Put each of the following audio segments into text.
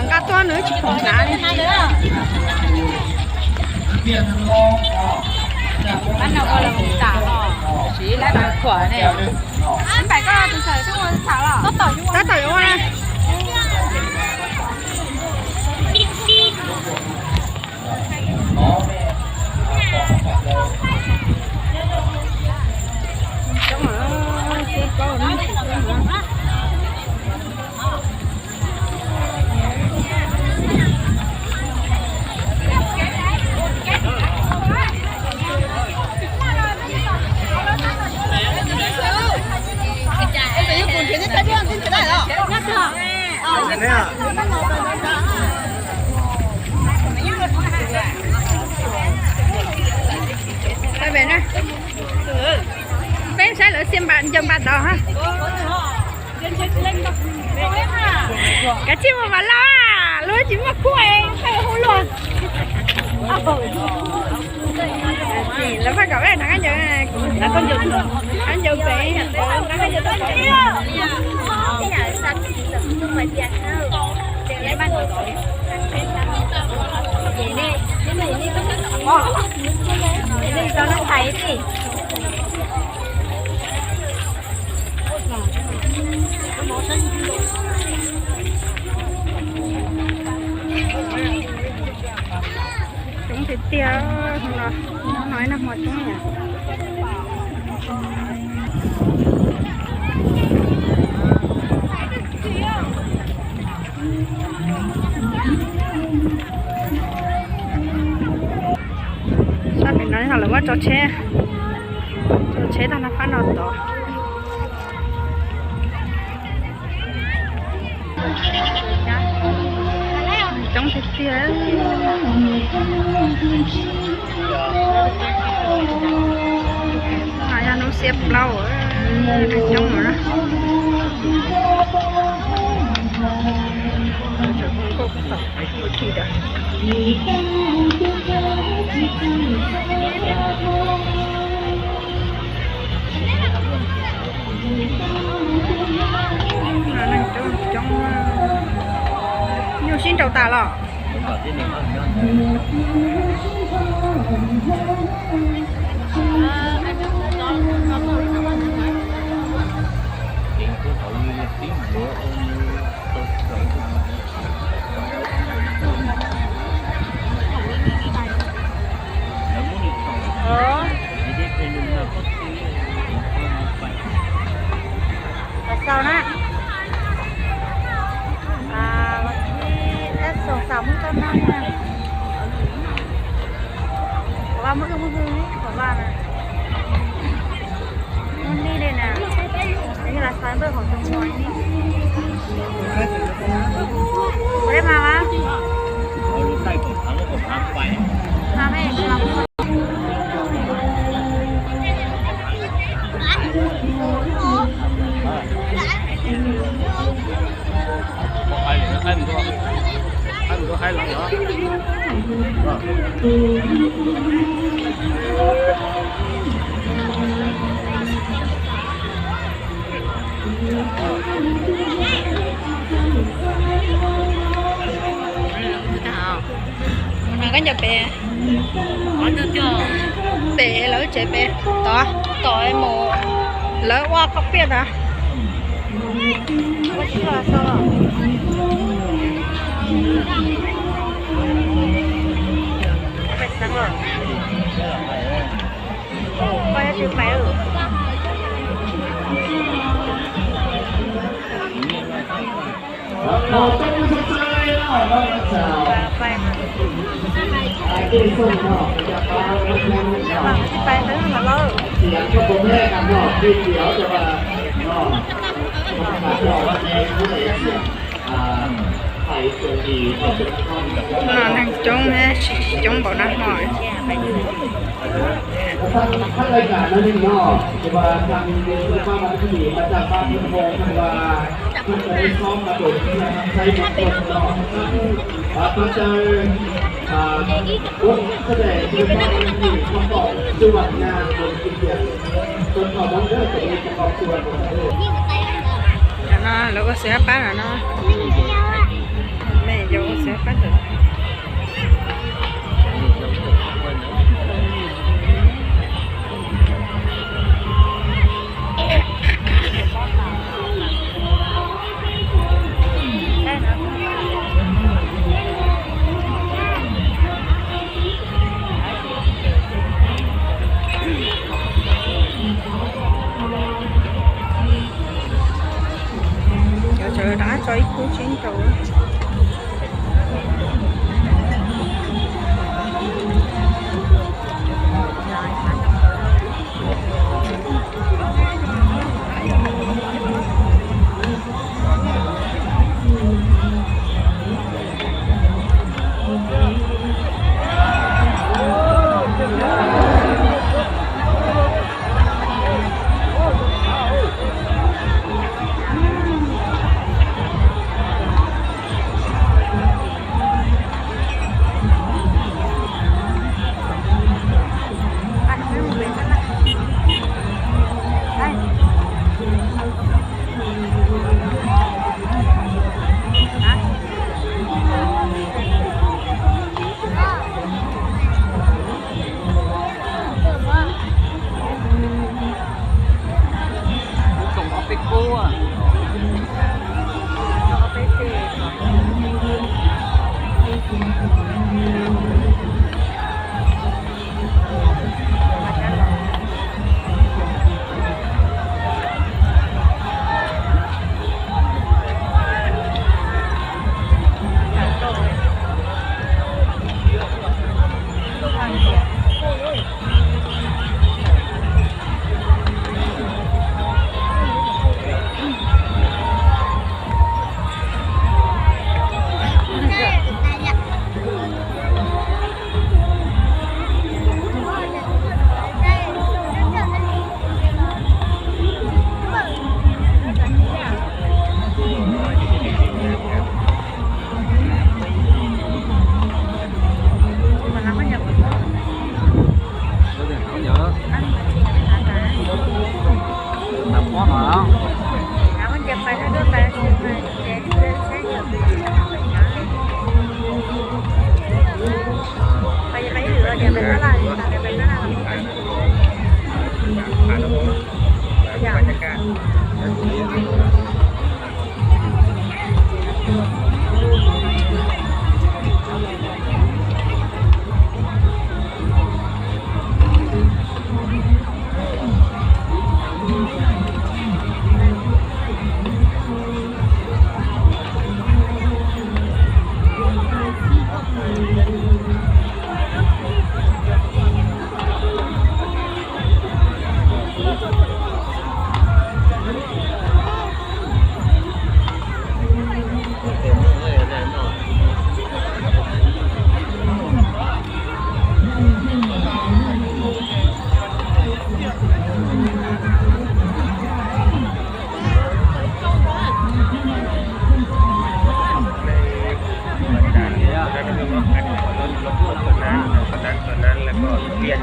Nqa tuaj nws tsis pom hnav li. Lab no ua los tas ho, siv lab no khuam ne. Tab tom yuav ua. Peb saib lawv xiab npa ncaws npa tod. Kav tsij mus mam los, lawv tsis muaj kuj hu luag. Lawv pheej kom peb nqa khaub ncaws, khaub ncaws pem, nqa khaub ncaws tuaj pem. Coob tiag tiag, no, no ib nag hmo coob yom. Sab pem no lawv muab tso tsheb, tso tsheb tag nrho fab no tod. Coob tiag tiag. Yog hnub xiab plaub, coob na. Neeg coob, nyuj sib nraus tas los. Los xaus na. Los tib xoom xaus Hmoob tau noj na. Qhov vaj muaj ib lub muaj hwj, qhov vaj na. Muaj nij li na. Yog los xaus npawj qhov tus muag li. Ua dab mas mas. Mus nqa khaub ncaws pem. Pem lawv tsev pem tod, tom mus lawv ua koj piaj tod. No neeg coob, tsis coob npaum nag hmo. Cov no lawv ua xwm hab pab no no. Me nyuam yau. Qhov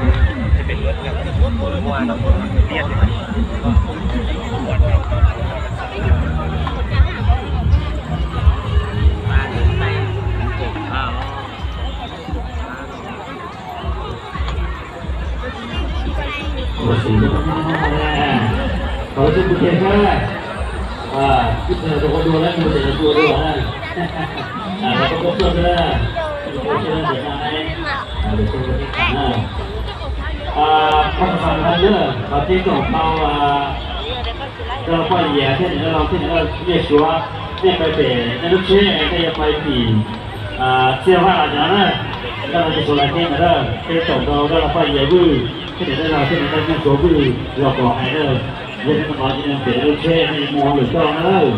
tseem ceeb thaum rau poj niam thiab niam dab laug thiab niam dab laug, nej suav, nej pais pem nej lub tsheb, nej yuav pais tim Txiaj Vaj los cov na, dab laug tsis tau lais thiab ntawd, peb tsoom rau dab laug Paj Yias Vwj thiab niam dab laug thiab niam dab laug Suav Vwj los kom hais na, yog nej mus no ces nej pem nej lub tsheb, nej yuav mus ua lwm toj na lawm.